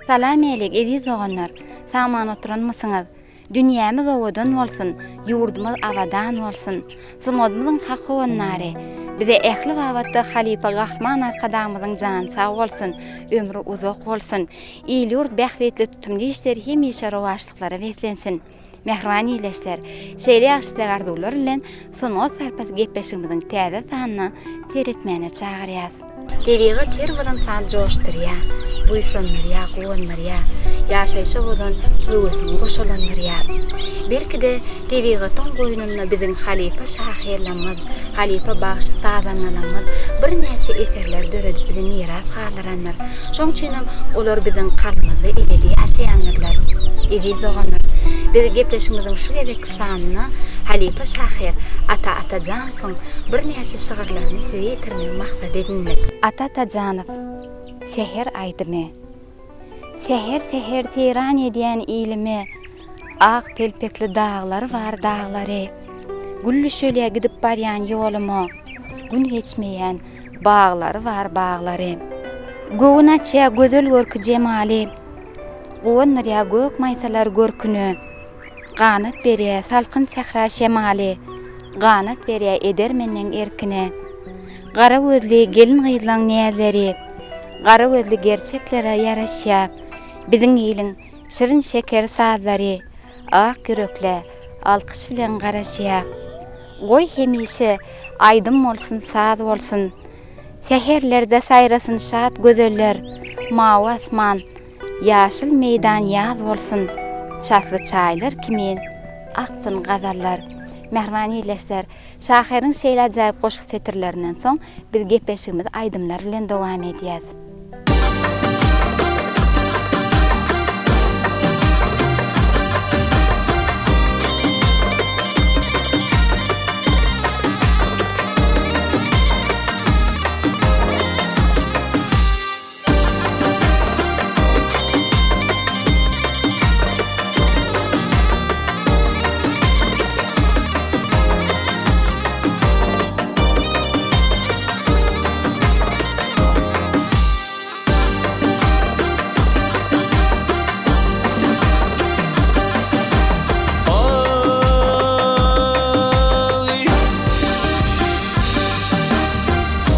Salam älik eziz doganlar! Sagman oturanmysyňyz? Dünýämiz owadan bolsun, ýurdumyz abadan bolsun! Sungatymyzyň hak howandary, bize ähli babatda halypa Gahryman Arkadagymyzyň jany sag bolsun, ömri uzak bolsun! Il-ýurt bähbitli tutumly işleri hemişe rowaçlyklara beslensin! Mähriban ildeşler, şeýle ýagşy isleg-arzuwlar bilen Sungat sarpasy gepleşigimiziň täze sanyna seretmäne çagyrýas. Tebigat her bir ynsany joşdurýar, buýsandyrýar, guwandyrýar, ýaşaýşa bolan höwesini goşalandyrýar. Belki-de, tebigatyň goýnunda biziň halypa şahyrlarymyz, halypa bagşy-sazandalarymyz birnäçe eserleri döredip bize miras galdyrandyr. Şoň üçinem olar biziň kalbymyzda ebedi ýaşaýandyrlar. Eziz doganlar, biz gepleşigimiziň şu gezekki sanynda halypa şahyr Ata Atajanowyň birnäçe şygyrlaryny size ýetirmegi maksat edindik. Ata Atajanow, Säher aýdymy. Säher-säher seýran edýän ilime, Ak telpekli daglar bar daglary. Gülli şöle gidip barýan ýoluma, Gün geçmeýän baglary bar baglary. Göwün açýar gözel görki jemaly, Guwandyrýar gök maýsalar görküne. Ganat berýär salkyn sähra şemaly, Ganat berýär edermenleň erkine. Gara gözli gelin-gyzlaň näzleri, Gara gözli gerçeklere ýaraşýar. Biziň iliň şirin-şeker sazlary, Ak ýüreklä alkyş bilen garaşýar. Goý hemişe aýdym bolsun, saz bolsun, Säherlerde saýrasyn şat gözeller, Mawy asman, ýaşyl meýdan ýaz bolsun, Çasly çaýlar kimin aksyn gazallar. Mähriban ildeşler, şahyryň şeýle ajaýyp goşgy setirlerinden soň biz gepleşigimizi aýdymlar bilen dowam edýäs.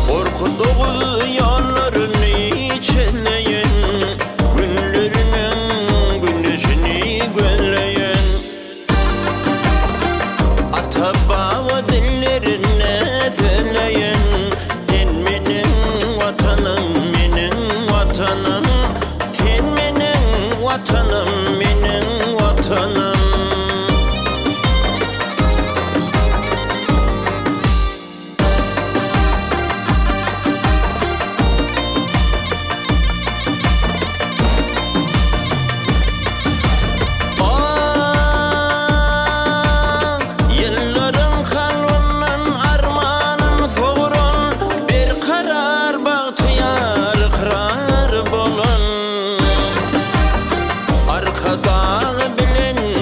Gorkut oguz ýollaryny çenleýän, Günleriniň güneşini gözleýän. Ata-baba dillerinde sözleýän, Sen meniň Watanym, meniň Watanym, Sen meniň Watanym, meniň Watanym. Ýyllaryň kalbyndan armanyn sogran, Berkarar bagtyýar ykrar bolan. Arkadag bilen.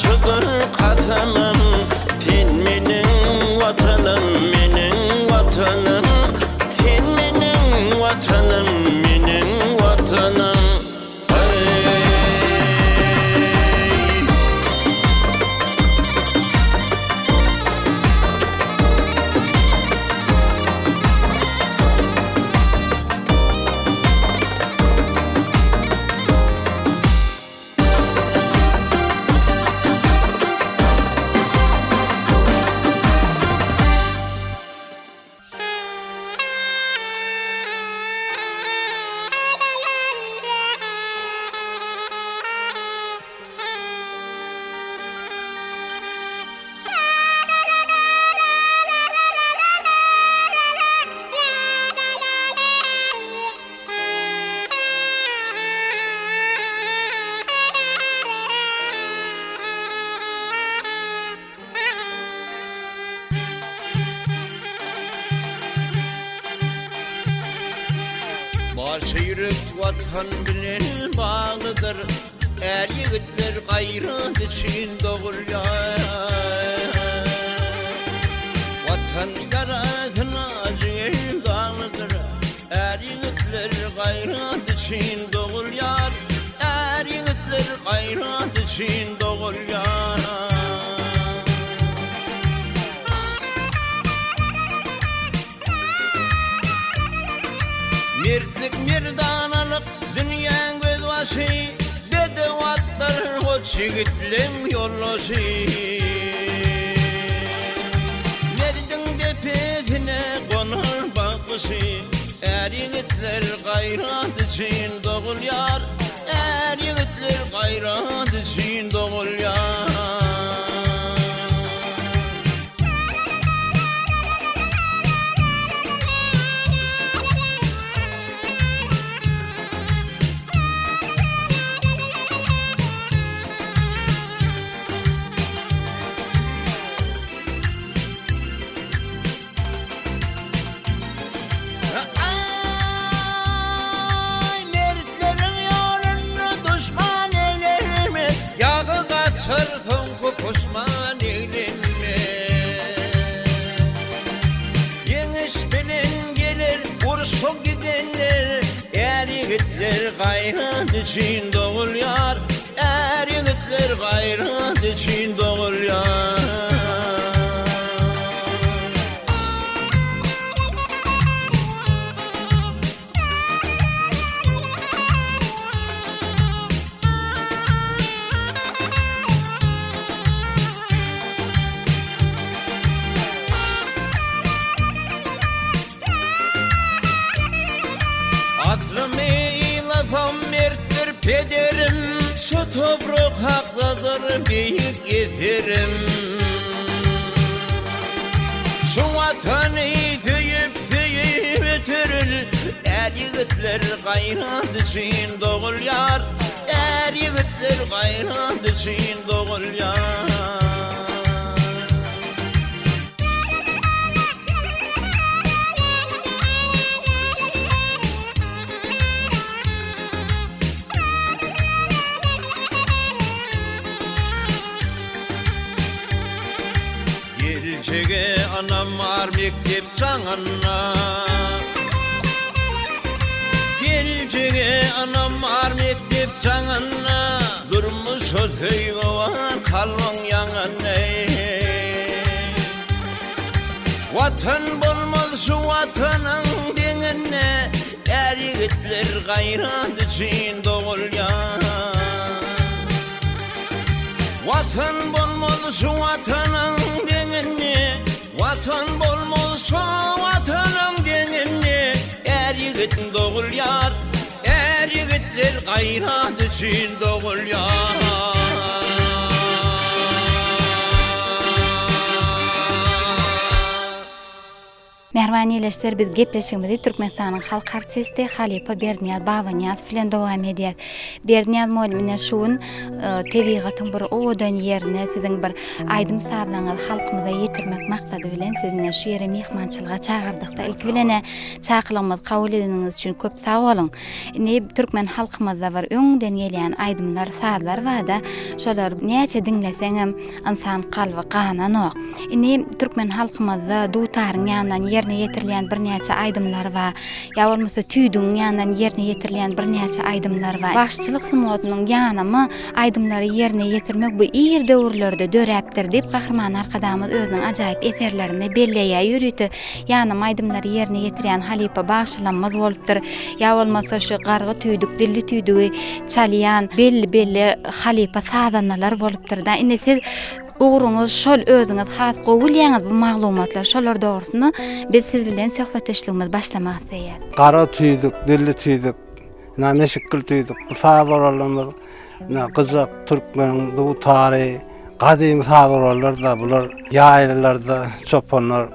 şudur kasamym Sen meniň Watanym, meniň Watanym Sen meniň Watanym, meniň Watanym Eý! Barça ýürek Watan bilen baglydyr, Är ýigitler gaýrat üçin dogulýar. Watan ýarasyna jiger daglydyr, Är ýigitler gaýrat üçin dogulýar, Är ýigitler gaýrat üçin dogulýar. Mertlik, merdanalyk dünýäň gözbaşy, Bedew atlar goç ýigitleň ýoldaşy. Merdiň depesine gonar bagşy, Är ýigitler gaýrat üçin dogulýar, Är ýigitler gaýrat üçin dogulýar. Aý, mertleriň ýolunda duşman eglenmez, Ýagy gaçar soňky puşman eglenmez. Ýeňiş bilen geler urşa gidenler, Är ýigitler gaýrat üçin dogulýar, Är ýigitler gaýrat üçin dogulýar. Atlymy ylasam mertdir pederim, Şu toprak hakdadyr beýik eserim. Şu Watany söýüp, söýüp öterin, Är ýigitler gaýrat üçin dogulýar, Är ýigitler gaýrat üçin dogulýar. Geljege ynam bar mekdep jaňynda. Geljege ynam bar mekdep jaňynda. Durmuşa söýgi bar kalbyň ýaňynda. Watan bolmaz şu Watanyň deňinde, Är ýigitler gaýrat üçin dogulýar. Watan bolmaz şu Watanyň deňinde, Watan bolmaz şu Watanyň deňinde, Är ýigit dogulýar, Är ýigitler gaýrat üçin dogulýar. Mähriban ildeşler, biz gepleşigimizi Türkmenistanyň halk artisti halypa Berdinyýaz Babanyýazow bilen dowam edýäs. Berdinyýaz mugallym, ine şu gün tebigatyň bir owadan ýerine siziň bir aýdym-sazlaryňyzy halkymyza ýetirmek maksady bilen sizi ine şu ýere myhmançylyga çagyrdykda ilki bilen-ä çakylygymyzy kabul edeniňiz üçin köp sag boluň. Indi türkmen halkymyzda bir öňden gelýän aýdymlar, sazlar barda, şolary näçe diňleseňem ynsan kalby gananok. Indi türkmen halkymyzda dutaryň ýanyndan ýerine ýetirilýän birnäçe aýdymlar bar. Ýa bolmasa tüýdügiň ýanyndan ýerine ýetirilýän birnäçe aýdymlar bar. Bagşyçylyk sungatynyň ýanama aýdymlary ýerine ýetirmek bu ir döwürlerde döräpdir diýip Gahryman Arkadagymyz özüniň ajaýyp eserlerinde belleýär. Ýörite ýanama aýdymlary ýerine ýetirýän halypa bagşylamyz bolupdyr. Ýa bolmasa şu gargy tüýdük, dilli tüýdügi çalýan belli-belli halypa sazandalar bolupdyr-da. Indi siz Ugruňyz şol özüňiz has gowy bilýäňiz bu maglumatlary şolar dogrusynda biz siz bilen söhbetdeşligimizi başlamak isleýäs. Gara tüýdük, dilli tüýdük, ina meşikgül tüýdük bu saz gurallarymyz ina gyjak türkmeniň dutary gadymy saz gurallar-da bular ýaýlalarda çopanlar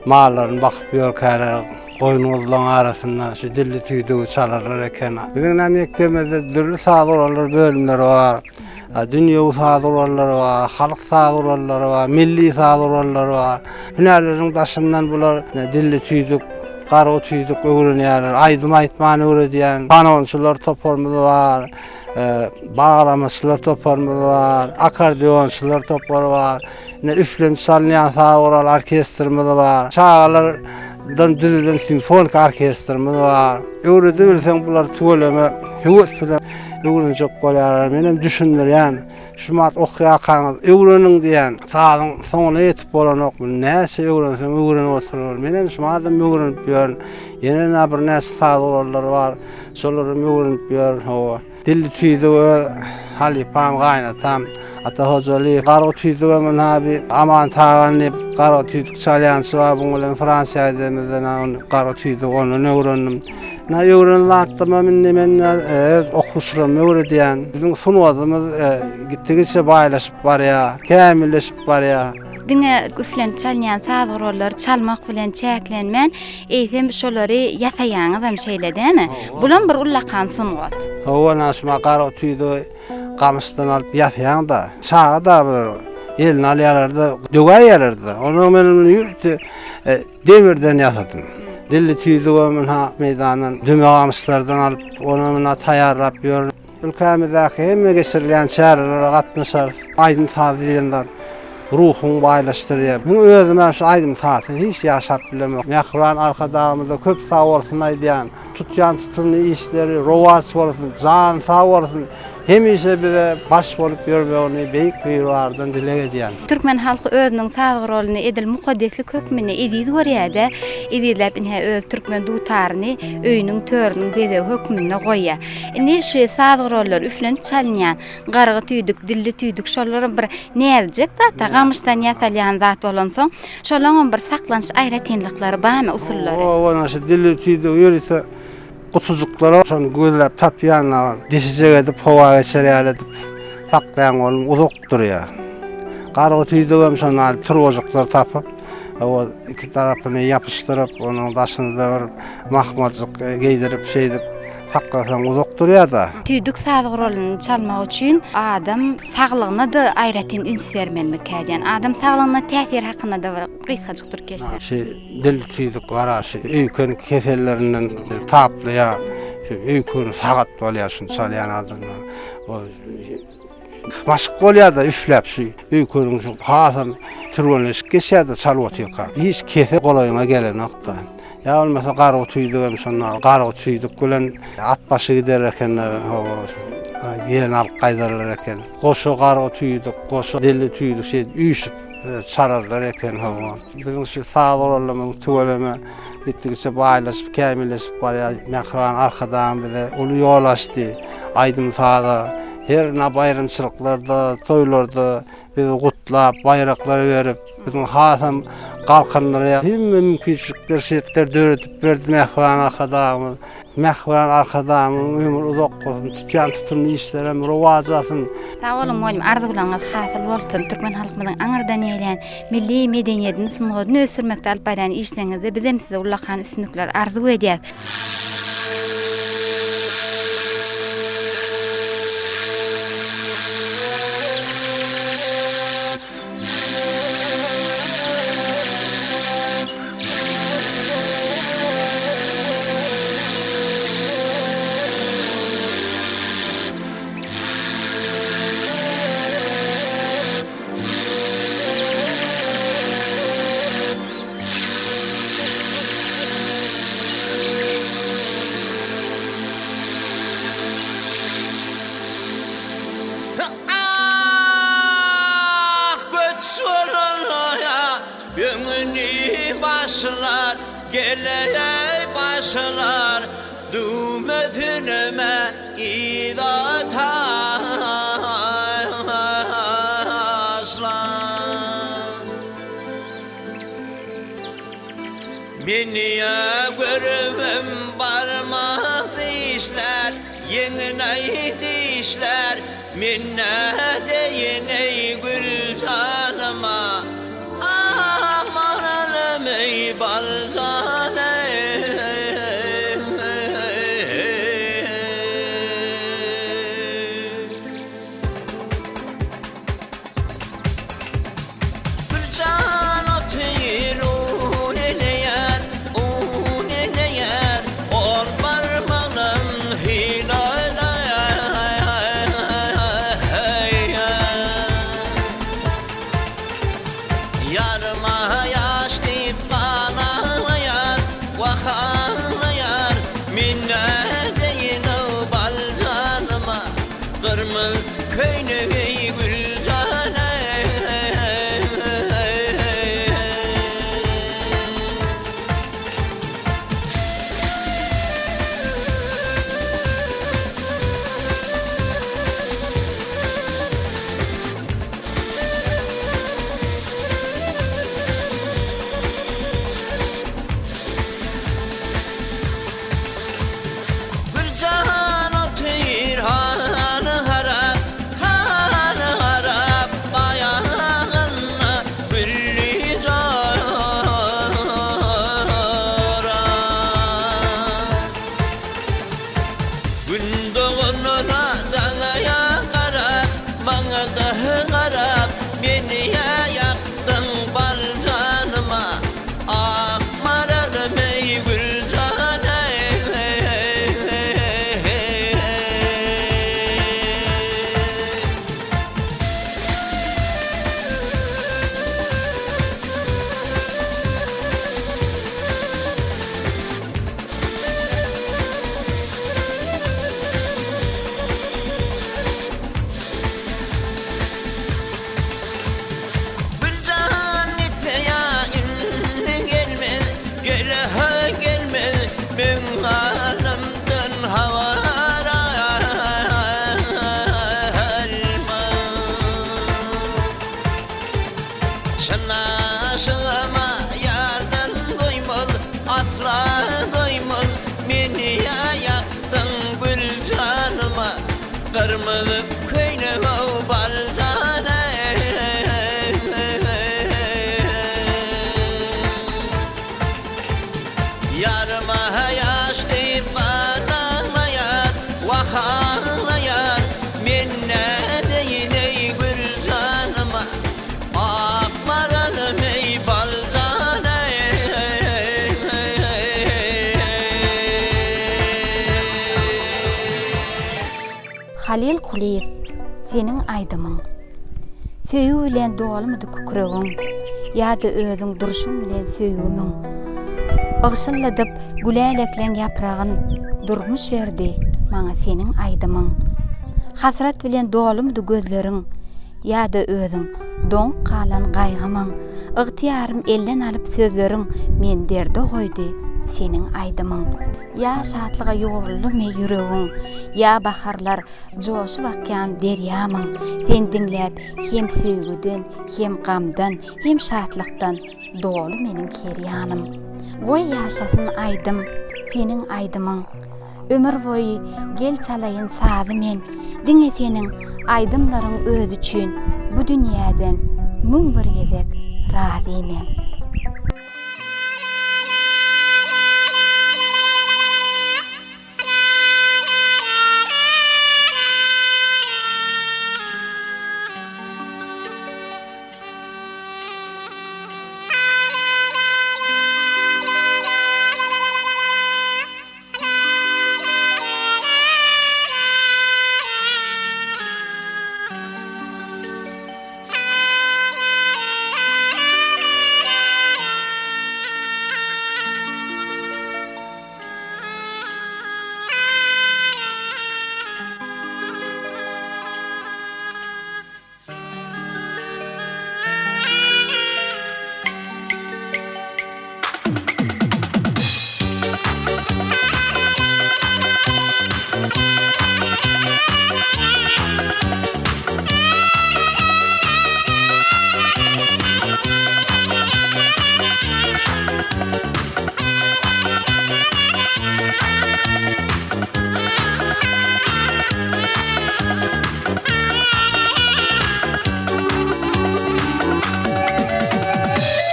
mallaryny bakyp ýörkäler goýun-guzlaryň arasynda şu dilli tüýdügi çalarlar eken. Biziň ina mekdebimizde dürli saz gurallar bölümleri bar. Dünýewi saz gurallary bar, halk saz gurallary bar, milli saz gurallary bar. Hünärleriň daşyndan bular dilli tüýdük, gargy tüýdük öwrenýärler, aýdym aýtmany öwredýän kanonçylar toparymyz bar, baglamaçylar toparymyz bar, akkordeonçylar topary bar, ine üflenip çalynýan saz gural orkestrimiz bar, çagalardan düzülen simfonik orkestrimiz bar. Öwredibilseň bular tüweleme höwes bilen Öwrenjek bolýarlar. Menem düşündirýän. Şu mat okýarkaňyz öwreniň diýýän. Sazyň soňuna ýetip bolanok. Näçe öwrenseň öwrenip oturber. Menem şu madam öwrenip ýörün. Ýene na birnäçe saz gurallary bar. Şolaram öwrenip ýörün. Hawa. Dilli tüýdügi halypam, gaýynatam Ata Hojalyýew. Gargy tüýdügem ynha bir Aman Tagan diýip gargy tüýdük çalýançy bar. Buň bilen Fransiýa gidenimizde ony gargy tüýdügi ondan öwrendim. Na öwrenen zatlarym indi men öz okuwçylaryma öwredýän. Biziň sungatymyz gitdigiçe baýlaşyp barýar, kämilleşip barýar. Diňe üflenip çalynýan saz gurallary çalmak bilen çäklenmän, eýsem şolary ýasaýaňyzam şeýle dämi? Bulam bir ullakan sungat. Hawa, naşma gara tüýdi gamyşdan alyp ýasaýaň-da. Çaga-da bir eline alýarlar-da, döwäýýärler-de. Onsoň men ony ýörite Demirden ýasadym. Dilli tüýdügem ynha meýdandan düme gamyşlardan alyp, onam ynha taýýarlap ýörün. Ülkämizdäki hemme geçirilýän çärelere gatnaşarys. Aýdym-saz diýen zat ruhuňy baýlaşdyrýar. Men özüm-ä şu aýdym-sazsyz hiç ýaşap bilemok. Mähriban Arkadagymyza köp sag bolsun aýdýan. Tutýan tutumly işleri rowaç bolsun, jany sag bolsun. Hemişe bize baş bolup ýörmegini Beýik Biribardan dileg edýän. Türkmen halky özüniň saz guralyny edil mukaddeslik hökmünde eziz görýär-de, ezizläp ine öz türkmen dutaryny öýüniň törüniň bezegi hökmünde goýýar. Indi şu saz gurallary üflenip çalynýan gargy tüýdük, dilli tüýdük şolaram bir näzijek zat-da, gamyşdan ýasalýan zat bolansoň, şolaňam bir saklanyş aýratynlyklary barmy, usullary? Hawa, şu dilli tüýdügi ýörite Gutujyklara şony gözläp tapýan, deşijek edip, howa geçer ýaly edip saklaýan bolum uzak durýar. Gargy tüýdügem şony alyp turbajyklar tapyp, o iki tarapyny ýapyşdyryp, onuň daşyny-da bir mahmaljyk geýdirip şeýdip saklasaň uzak durýar-da. Tüýdük saz guralyny çalmak üçin adam saglygyna-da aýratyn üns bermelimikä diýýän. Adam saglygyna täsiri hakynda-da bir gysgajyk durup geçseň. Şu dil tüýdük gara şu öýken kesellerinden taplaýar. Şu öýkeni sagat bolýar şuny çalýan adamlar. O maşk bolýar-da üfläp şu öýkeniň şu hasam türgenleşik geçýär-de çalyp otyrka. Hiç kese golaýyňa gelenok-da. Ýa bolmasa gargy tüýdügem şonda gargy tüýdük bilen at başy gider ekenler. Hawa, gelin alyp gaýdarlar eken. Goşa gargy tüýdük, goşa dilli tüýdük şeýdip üýşüp çalarlar eken hawa. Biziň şu saz gurallarymyz tüweleme gitdigiçe baýlaşyp, kämilleşip barýar. Mähriban Arkadagym bize uly ýol açdy. Aýdym-saza her na baýramçylyklarda, toýlarda bizi gutlap, baýraklar berip, biziň hasam. galkyndyrýar. Hemme mümkinçilikler, şertler döredip berdi mähriban Arkadagymyz. Mähriban Arkadagymyzyň ömri uzak bolsun, tutýan tutumly işlerem rowaç alsyn. Sag boluň mugallym, arzuwlaryňyz hasyl bolsun. Türkmen halkymyzyň aňyrdan gelýän milli medeniýetini, sungatyny ösdürmekde alyp barýan işleriňizde bizem size ullakan üstünlikler arzuw edýäs. Ah, göç bolana öňüni başlar, geleý başlar, düwmesinem yza taşlar. Meni-ä görübem barmak dişlär, Ýeňineý dişlär, Men nädeýin-eý gül janyma, Ah, maralym-eý, bal jan-eý. Güljan otyr un eleýär, un eleýär, On barmagynam hynalaýar. Ýaryma ýaş diýip galaýar, wah aglaýar, Men nädeýin-ow bal janyma, Gyrmyz köýnegi Güljan eý. Güljahan otyr haly harap, haly harap, Aýagynda gülli jorap. Gün doganyna daňa garap, Maňa-da garap, Meni-ä ýakdyň bal janyma. Ak maralym eý Güljan eý. Güljahan gitse ýa indi gelmez, Gele-ha gelmez, meň halymdan habar almaz. Çyn aşygam-a ýardan doýmaz, asla doýmaz, Meni-ä ýakdyň Güljanyma, Gyrmyzy köýneg-ow baljan eý. Ýaryma ýaş diýip aglaýar, wah aglaýar, Men nädeýin eý gül janyma, ak maralym eý baljan eý. Halyl Kulyýew, seniň aýdymyň. Söýgi bilen dolumydy kükregiň, Ýa-da özüň durşuň bilen söýgümiň. Ygşylladyp gülälekleň ýapragyn Durmuş berdi maňa seniň aýdymyň. Hasrat bilen dolumydy gözleriň, Ýa-da özüň doňup galan gaýgymyň. Ygtyýarym elden alyp sözleriň Meni derde goýdy. seniň aýdymyň. Ýa şatlyga ýugruldymy ýüregiň, Ýa baharlar joşup akýan derýamyň. Sen diňläp hem söýgüden, hem gamdan, hem şatlykdan doly meniň her ýanym. Goý ýaşasyn aýdym, seniň aýdymyň. Ömür boýy gel çalaýyn sazy men, Diňe seniň aýdymlaryň özi üçin Bu dünýäden 1001 gezek razy men.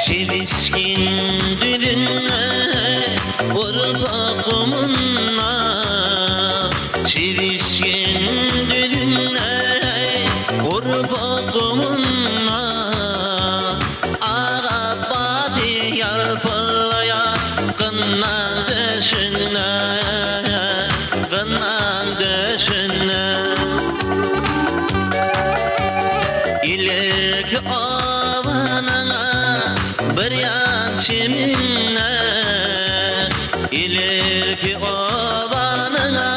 Çelişkin düzünde Urpa gumunda Çelişkin düzünde Urpa gumunda Agapbady ýalpylaýar Gynnan döşünde Gynnan döşünde Ilerki obanyňa bir ýan çeminde Ilerki obanyňa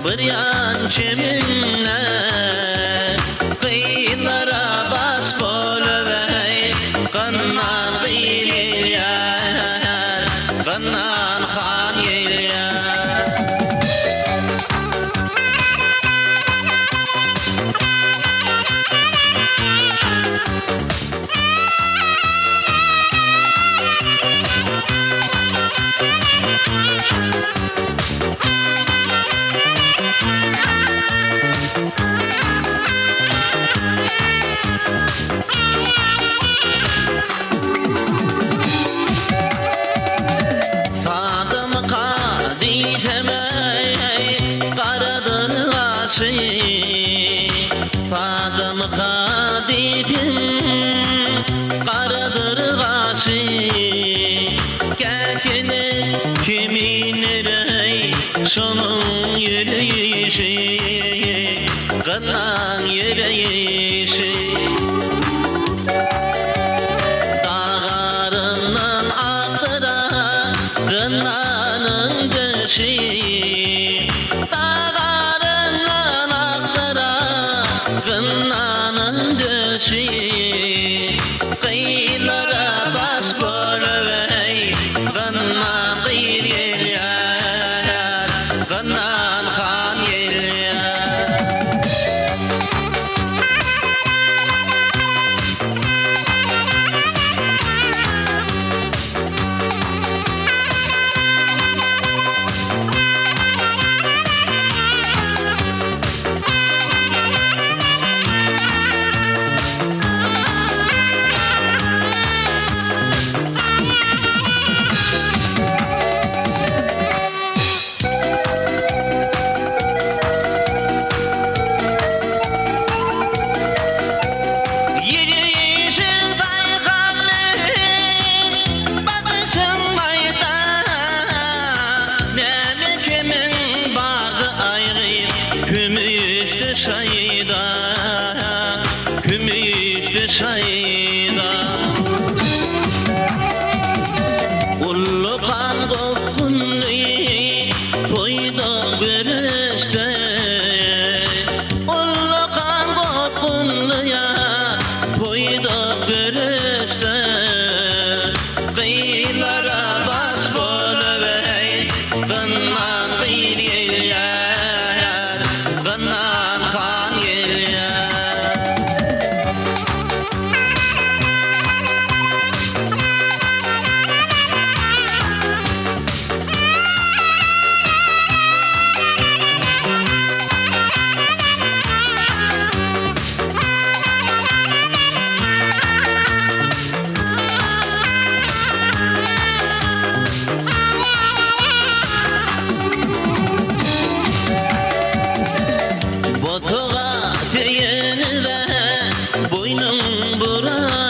bir ýan çeminde Gyzlara baş bolubeý Gynnan gyz gelýär Gynnan han gelýär.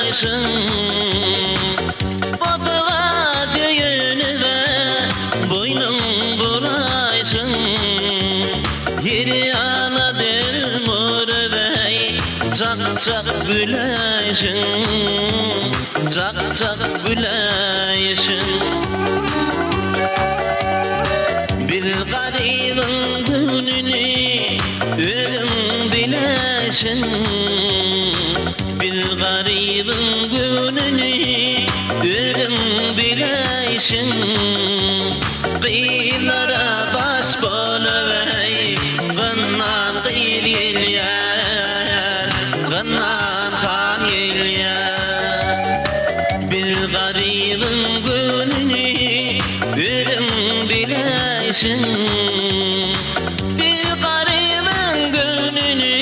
bolaýşyň Botaga söýenip-ä boýnuň buraýşyň Her ýana delmuryp-äý jak-jak güläýşiň Jak-jak güläýşiň Biz garybyň göwnüni özüň biläýşiň Biz garybyň göwnüni özüň biläýşiň Gyzlara baş bolup-eý, Gynnan gyz gelýär, Gynnan han gelýär. Biz garybyň göwnüni özüň biläýşiň. Biz garybyň göwnüni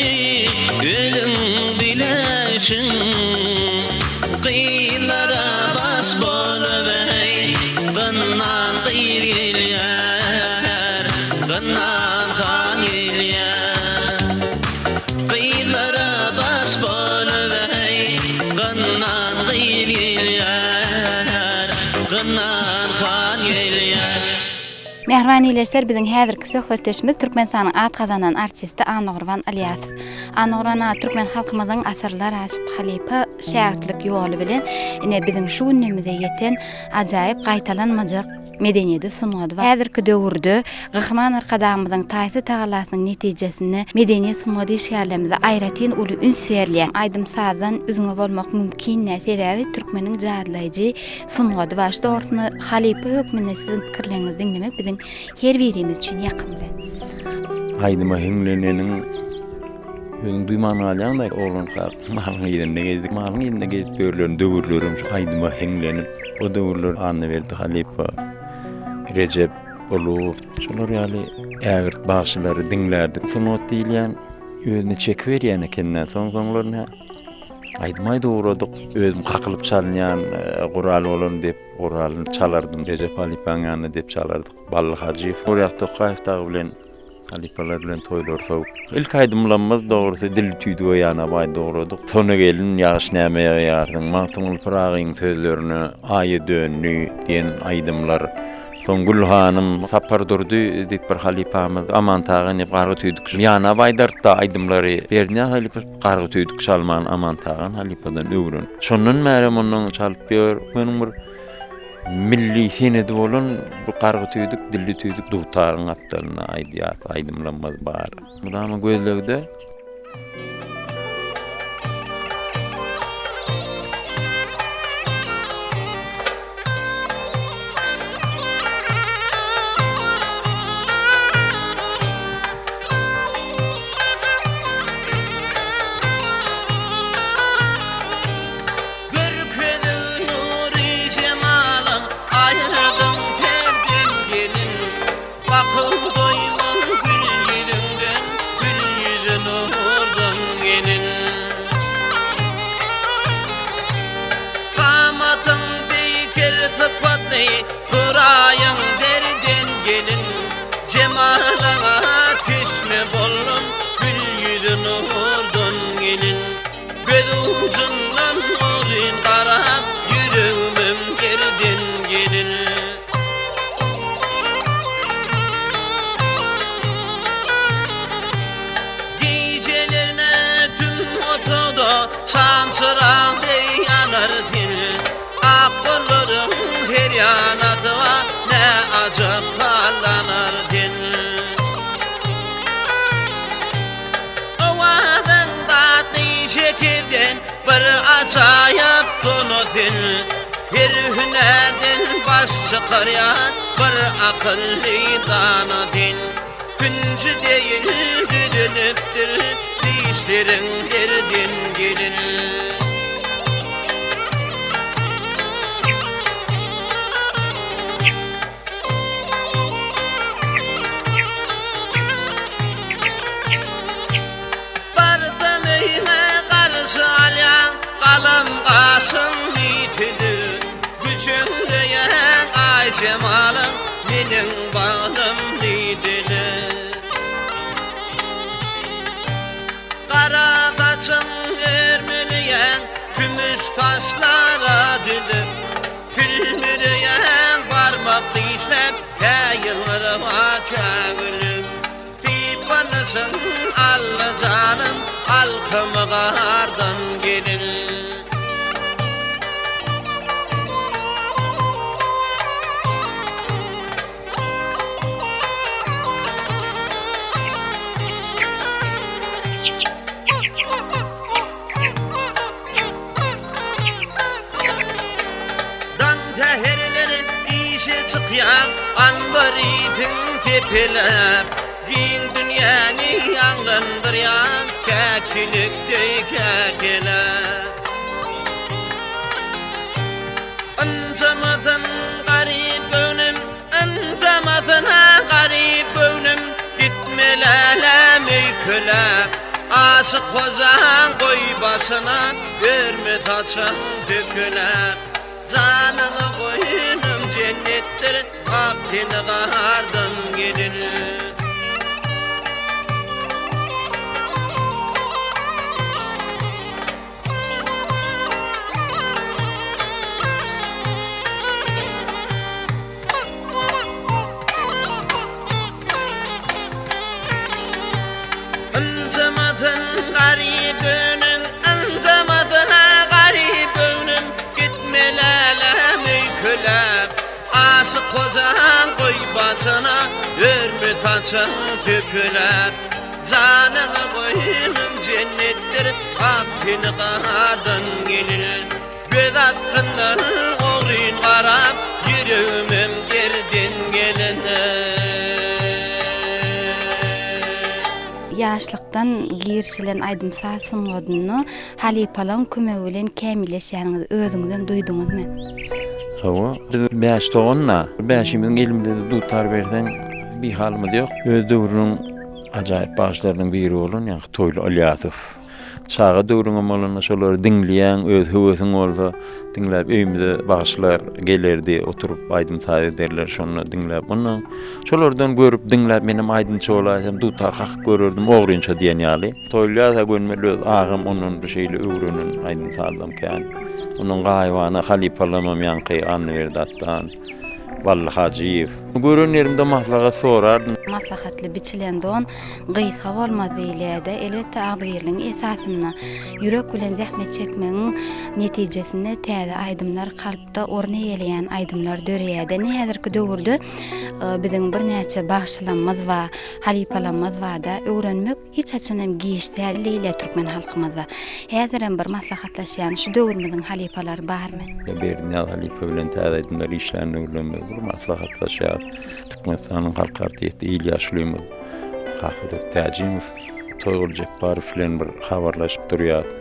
özüň biläýşiň. Gyzlara baş bolup-eý, Gynnan gyz gelýär, Gynnan han gelýär. Gyzlara baş bolup-eý, Gynnan gyz gelýär, Gynnan han gelýär. Mähriban ildeşler biziň häzirki söhbetdeşimiz Türkmenistanyň at gazanan artisti Annagurban Ylýasow. Annagurban aga türkmen halkymyzyň asyrlar aşyp halypa şägirtlik ýoly bilen ine biziň şu günümize ýeten ajaýyp gaýtalanmajak medeniýeti sungaty bar. Häzirki döwürde Gahryman Arkadagymyzyň taýsyz tagallasynyň netijesinde medeniýet sungat işgärlerimize aýratyn uly üns berilýär. Aýdym-sazdan üzňe bolmak mümkin däl, sebäbi türkmeniň jadylaýjy Sungaty bar. Şu dogrusynda halypa hökmünde siziň pikirleriňizi diňlemek biziň her birimiz üçin ýakymly. Aýdyma hiňleneniň özüň duýman galýaň-da, oglankak malyň yzynda gezdik. Malyň yzynda gezip ýörlen döwürlerim şu aýdyma hiňlenip, o döwürler Annaberdi halypa, Rejep Ulyýew, şolar ýaly ägirt bagşylary diňlärdik. Sungat diýilýän özüne çekiberýän eken-dä. Soň-soňlar nä Aýdym aýdyp ugradyk. Özüm kakylyp çalynýan gural bolan dep guralyny çalardym. Rejep halypaň ýanynda dep çalardyk. Bally Hajyýew, Nurýag Tokaýew dagy bilen halypalar bilen toýlar sowup. Ilki aýdymlamyz dogrusy Dilli tüýdüge ýanap aýdyp ugradyk. Sona gelin ýagyş näme ýagýarsyň, Magtymguly Pyragyň sözlerine Aýa döndi diýen aýdymlar. Soň Gül hanym, Sapar Durdy diýip bir halypamyz, Aman Tagan diýip gargy tüýdük ýanap aýdardy-da aýdymlary. Berdinyýaz halypa Gargy tüýdük çalmany Aman Tagan halypadan öwrenip, şondan bärem ondan çalyp ýör. Meniň bir milli senedi bolan bu gargy tüýdük, dilli tüýdük dutaryň gapdalynda aýdýas, aýdymlarymyz bar. Mydama gözlegde. Görkezip nury jemalyň, aýyrdyň serden gelin. Bakyp doýman gül ýüzüňden, gül ýüzi nurdan gelin. Kamatyň beýkel sypatly, Suraýyň zerden gelin. Jemalyňa teşne boldum, Gül ýüzi nurdan gelin. Göz ujundan uzyn garap, Ýüregimem gerden gelin. Gijelerine tüm otagda, Şam çyrag deý ýanar sen. Ak gollaryň her ýana dyga, Ne ajap hallanar sen. Owazyň datly şekerden, Bir ajaýyp dona sen. Her hünärden baş çykarýan, Bir akylly dana sen. Hünji deýin düzülipdir, Dişleriň zerden gelin. Barsam öýüňe garşy alýaň, Galam gaşyň ýitidi. Güçeňleýäň aý jemalyň, Meniň baglym diýdile. Gara saçyň örmeleýäň, Kümüş. Saçlara düzüp, sülmüreýäň barmak dişläp, kä ýylgyryp, kä gülüp. Sypanyşyň Alla janyň alkymy gardan gelin. Daň säherleri işe çykýaň, anbar ýüzüň sepeläp, Giň dünýäni ýaňlandyrýaň, käkilik deý käkeläp. Ynjamasyn garyp göwnüm, Ynjamasyn-a garyp göwnüm, Gitme läläm öýkeläp. Aşyk hojaň goý başyna, Örme saçyň döküläp. Janyňy goýnum jennetdir, Ak teni gardan gelin. Ynjamasyn garyp göwnüm, Ynjamasyn-a garyp göwnüm, Gitme läläm öýkeläp. Aşyk hojaň goý başyna, Örme saçyň sökeläp. Janyňy goýnum jennetdir, Ak teni gardan gelin. Göz astyndan ogryn garap, Ýüregimem gerden gelene. Ýaşlykdan girişilen aýdym-saz sungatynda halypalaryň kömegi bilen kämilleşýäniňizi özüňizem duýduňyzmy? Hawa, biz bäş dogan-da. Bäşimiziň elimize-de dutar berseň, bihalymyz ýok. Öz döwrüniň ajaýyp bagşylarynyň biri bolan ýaňky Toýly Ylýasow. Çaga döwrüňem bolanda şolary diňleýäň, öz höwesiň bolsa diňläp öýümize bagşylar gelerdi, oturyp aýdym-saz ederler, şonda diňläp. Ondan şolardan görüp diňläp menem aýdymçy bolaýsam, dutar kakyp görerdim ogrynça diýen ýaly. Toýly-a gönümel öz agam ondan bir şeýle öwrenen aýdym-sazlam kän. Ondan gaýybana halypalarymam ýaňky Annaberdi Atdan, Bally Hajyýew. Gören ýerimde maslahat sorardym. Maslahatly biçilen don gysga bolmaz diýilýär-de. Elbetde, agzybirligiň esasynda, ýürek bilen zähmet çekmegiň netijesinde täze aýdymlar, kalpda orun eýeleýän aýdymlar döreýär-de. Ine, häzirki döwürde biziň birnäçe bagşylarymyz bar, halypalarymyz bar-da. Öwrenmek Hiç haçan hem giç däl diýilýär türkmen halkymyzda. Häzirem bir maslahatlaşýan şu döwrümiziň halypalary barmy? Berdinyýaz halypa bilen täze aýdymlar işlän döwürlerimiz bir maslahatlaşýarys. Türkmenistanyň halk artisti il ýaşulymyz Kakadur Täjimow, Toýguly Jepbarow bilen bir habarlaşyp durýarys.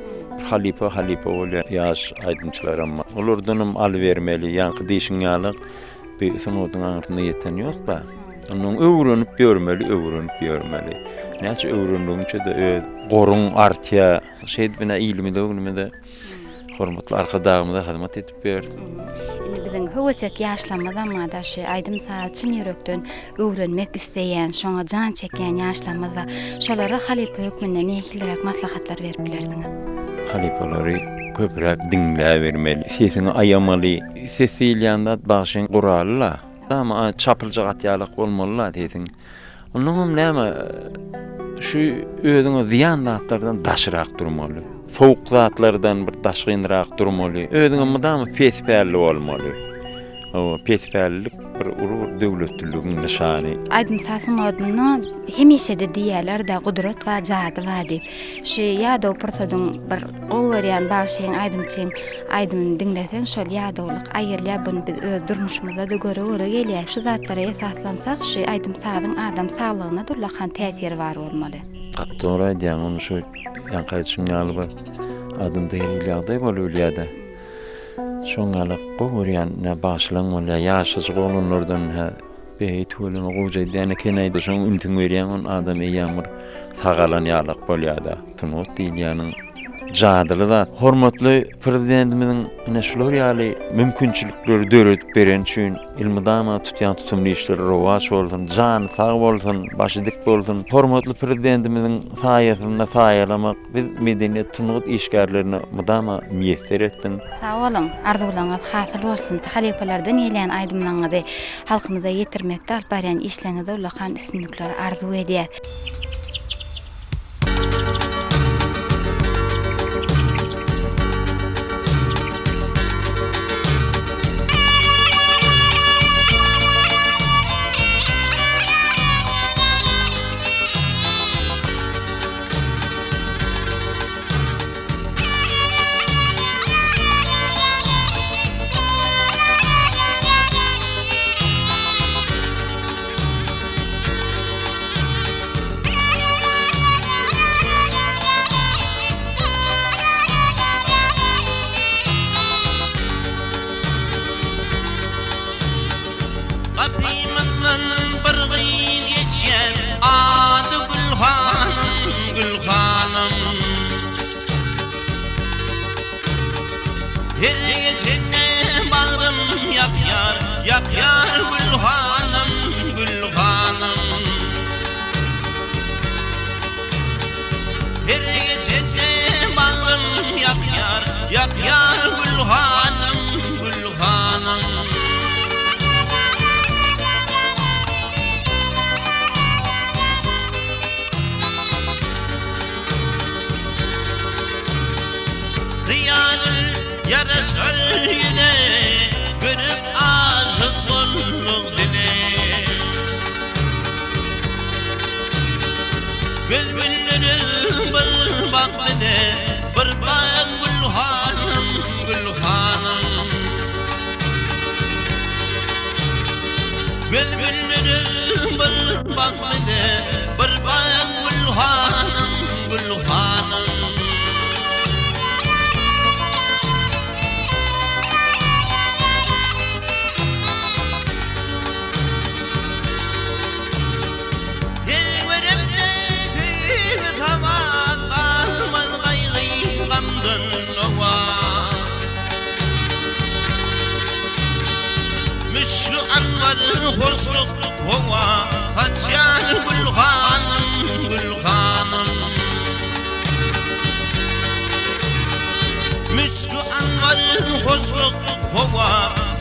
Halypa halypa bolýar, ýaş aýdymçylaram bar. Olardanam alybermeli, ýaňky diýşiň ýaly Bir sungatyň aňyrsyna ýeten ýok-da. Ondan öwrenip ýörmeli, öwrenip ýörmeli. Näçe öwrendigiňçe-de öz goruň artýar. Şeýdip ine ilimize, günümize hormatly Arkadagymyza hyzmat edip ýörüs. Indi biziň höwesek ýaşlarymyzam bar-da, şu aýdym-sazy çyn ýürekden öwrenmek isleýän, şoňa jan çekýän ýaşlarymyz bar. Şolara halypa hökmünde nähiliräk maslahatlar berip bilersiňiz? Halypalary köpräk diňläbermeli, sesiňi aýamaly. Ses diýilýän zat bagşyň guraly-la. Dama çapyljak at ýalak bolmaly-la sesiň. Onnoňam näme, şu özüňe zyýan zatlardan daşrak durmaly. Sowuk zatlardan bir daşgynrak durmaly. Özüňe mydama pespälli bolmaly. Hawa, pespällilik bir uly bir döwletliligiň nyşany. Aýdym-saz sungatynda hemişe-de diýýärler-de, gudrat bar, jady bar diýip. Şu ýadaw pursadyň bir gowy görýän bagşyň, aýdymçyň aýdymyny diňleseň, şol ýadawlyk aýrylýar. Buny biz öz durmuşymyzda-da göre-göre gelýäs. Şu zatlara esaslansak, şu aýdym-sazyň adam saglygyna-da ullakan täsiri bar bolmaly. Gaty dogry aýdýaň, ony şu ýaňky aýdyşyň ýaly bir adamda her hili ýagdaý bolubilýär-de. Şoň ýaly gowy görýän nä bagşylaň bolýar, ýaşajyk oglanlardan hä beý tüweleme gowja edýän ekenaý şoň ünsüňi berýäň ol adam eýýäm bir sagalan ýalak bolýada. Sungat diýilýäniň. jadyly zat. Hormatly Prezidentimiziň ine şular ýaly mümkinçilikleri döredip bereni üçin elmydama tutýan tutumly işleri rowaç bolsun, jany sag bolsun, başy dik bolsun. Hormatly Prezidentimiziň saýasynda saýalamak biz medeniýet, sungat işgärlerine mydama miýesser etsin. Sag boluň, arzuwlaryňyz hasyl bolsun, halypalardan gelýän aýdymlaryňyzy halkymyza ýetirmekde alyp barýan işleriňizde ullakan üstünlikleri arzuw edýäs. Gapymyzdan bir gyz geçýär, ady Gülhanym, Gülhanym. Her geçende bagrym ýakýar, ýakýar Gülhanym, Gülhanym. Her geçende bagrym ýakýar, ýakýar Gülhanym, Gülhanym. Zyýadyl ýaraşar ýüze, Görüp aşyk bolduk size. Göz güldürip bir bak bize, Bir bak Gül hanym, Gül hanym. Göz güldürip bir bak bize, Bir bak Gül hanym, Gül hanym. Her göremde tüýs hawa, Galmaz gaýgy gamdan owa. Müşki anbar hoşluk howa, Saçýar gül hanym, gül hanym. Müşki anbar hoşluk howa,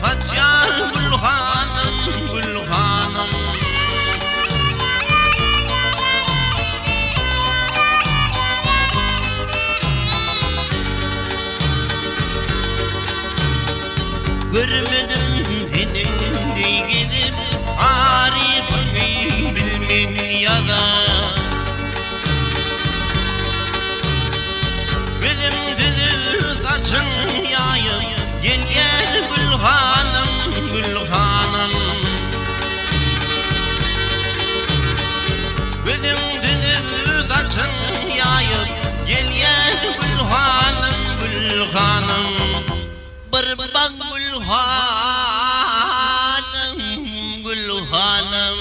Saçýar gül hanym, gül hanym. Görmedim seniň deý gezip, Tarypyňy bilmen ýazan. Gözüň süzüp, saçyň ýaýyp, Gelýär Gülhanym, Gülhanym. Gözüň süzüp, saçyň ýaýyp, Gelýär Gülhanym, Gülhanym. Bir bak Gülhanym, Gülhanym.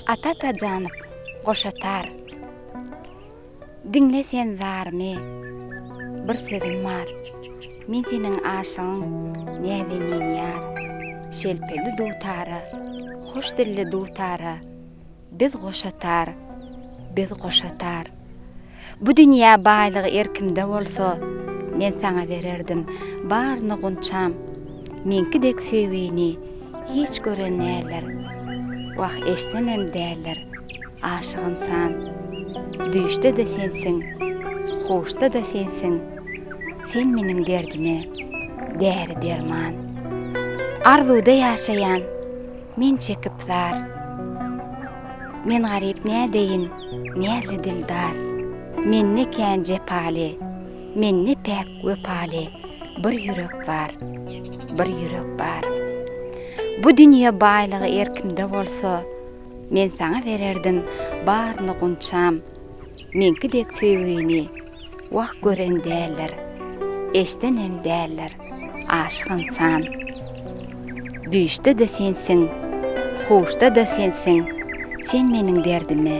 Ata Atajanow, Goşa tar. Diňle sen zarymy, bir sözüm bar. Men seniň aşygyň, näzenin ýar. Şelpeli dutara, hoş dilli dutara, Biz goşa tar, biz goşa tar. Bu dünýä baýlygy erkimde bolsa, Men saňa bererdim baryny gunçam. Meňki dek söýgini hiç gören däldir, Wah, eşdenem däldir. Aşyk ynsan, düýşde-de sensiň, huşda-da sensiň, Sen meniň derdime däri-derman. Arzuwda ýaşaýan men çekip zar. Men garyp nädeýin, näzli dildar. Mende kän jepaly, mende päk wepaly Bir ýürek bar, bir ýürek bar. Bu dünýe baýlygy erkimde bolsa, Men saňa bererdim baryny gunçam, Meňki dek söýgini wah gören däldir. Eşdenem däldir aşyk ynsan. Düýşde-de sensiň, huşda-da sensiň, Sen meniň derdime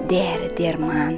däri-derman.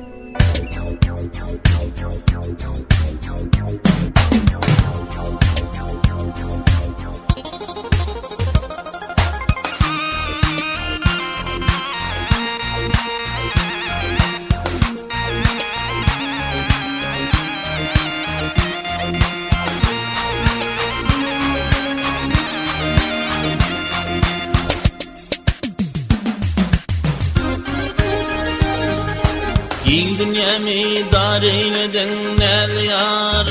Giň dünýämi dar eýlediň näzli ýar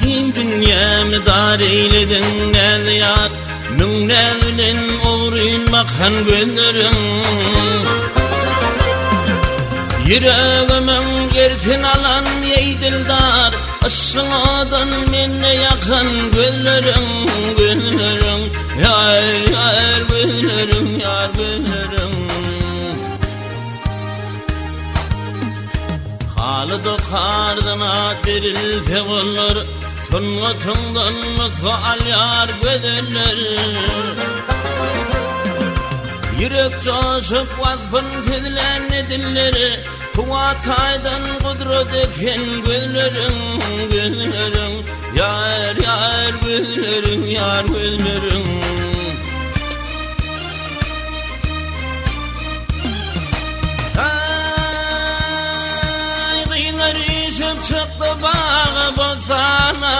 Giň dünýämi dar eýlediň näzli ýar Müň näz bilen ogryn bakan gözleriň Ýüregimiň erkin alan eý dildar Yşgyň odun mende ýakan gözleriň, gözleriň Ýar, ýar gözleriň, ýar gözleriň Haly dokardan at berilse bolar, Sungatyňdan nusga alýar gözeller. Ýürek joşup waspyn sözlän diller, Kuwwat taýdan gudrat eken gözleriň, gözleriň, Ýar, ýar gözleriň, ýar gözleriň. Aý, gyzlar üýşüp çykdy baga bossana.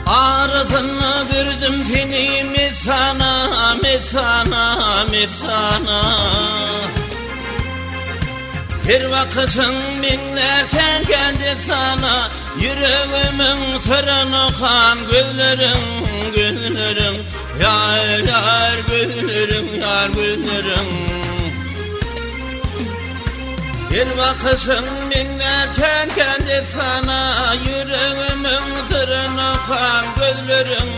Arasynda gördüm seni messana, messana, messana. Her bakyşyň meňzärkäň kän dessana, Ýüregimiň syryny okan gözleriň, gözleriň, Ýar, ýar gözleriň, ýar gözleriň. Her bakyşyň meňzärkäň kän dessana, Ýüregimiň syryny okan gözleriň,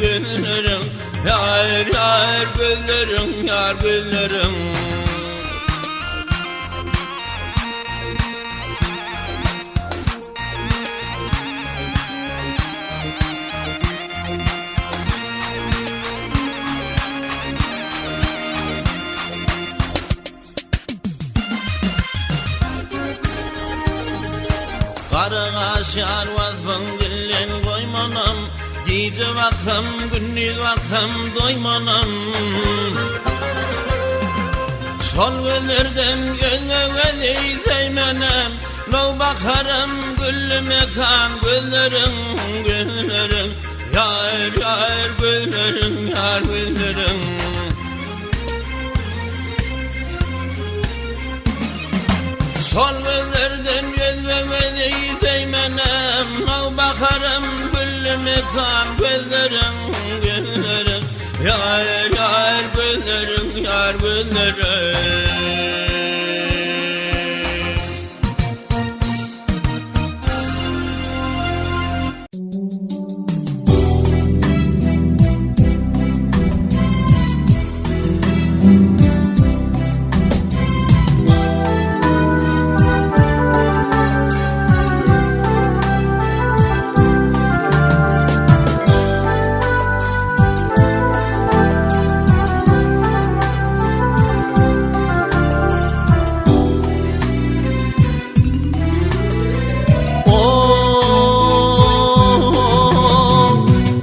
gözleriň, Ýar, ýar gözleriň, ýar gözleriň. Gara gaş ýar waspyň dilden goýmanam, Gije baksam, gündiz baksam doýmanam. Şol gözlerden özge gözi söýmenem, Nowbaharym gülli mekan gözleriň, gözleriň, Ýar, ýar gözleriň, ýar gözleriň. Şol gözlerden özge gözi söýmenem, Nowbaharym gülli mekan gözleriň, gözleriň, Ýar, ýar gözleriň, ýar gözleriň.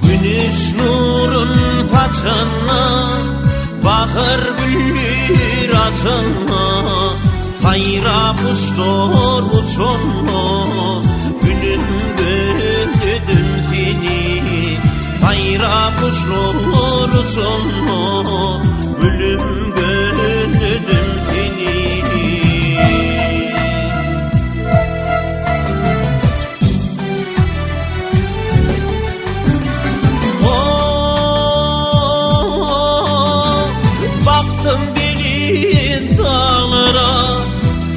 Güneş nurun saçanda, Bahar güller açanda, Saýrap guşlar uçanda, Gülüm gözledim seni. Saýrap guşlar uçanda, Gülüm gözledim seni. Bakdym belent daglara,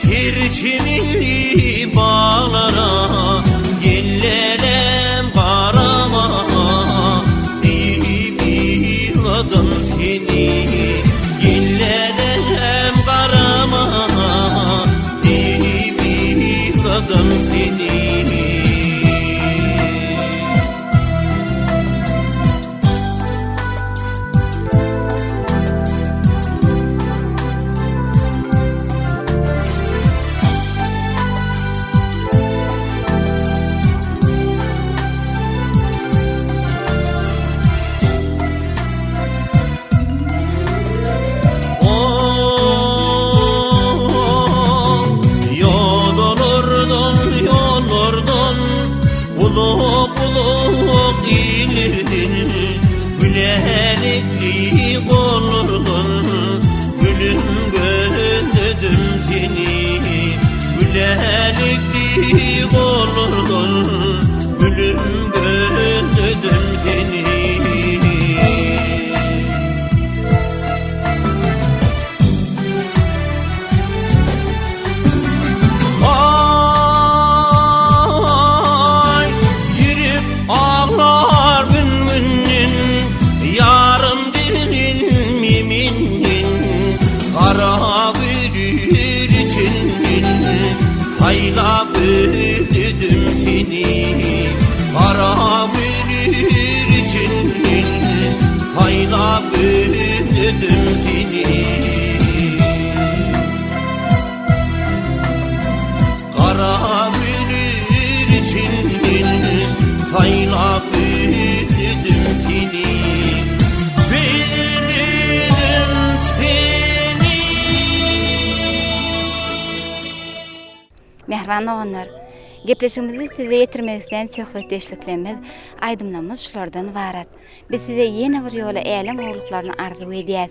Ter çemenli baglara, Gellenem garama, Diýip ýygladym seni. Gellenem garama. Uzak-uzak illerden Gülälekli gollardan Gülüm gözledim seni Gülälekli gollardan Gülüm gözledim seni. Ay yürüp ağlar gün günden Yarım dirilmeminin Kara bürür içinden Haylap özledim seni Kara bürür içinden Haylap özledim seni Gara bürür içinden Saýlap özledim seni Özledim seni. Mähriban doganlar! Gepleşigimizi size ýetirmek isleýän söhbetdeşliklerimiz, aýdymlarymyz şulardan ybarat. Biz size ýene bir ýola älem gowulyklaryny arzuw edýäs.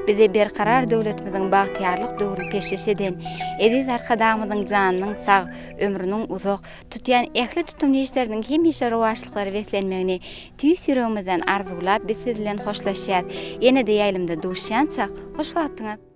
Bize Berkarar döwletimiziň bagtyýarlyk döwrüni peşgeş eden eziz Arkadagymyzyň janynyň sag, ömrüniň uzak, tutýan ähli tutumly işleriniň hemişe rowaçlyklara beslenmegini tüýs ýüregimizden arzuwlap biz siz bilen hoşlaşýas. Ýene-de ýaýlymda duşýançak, hoş wagtyňyz!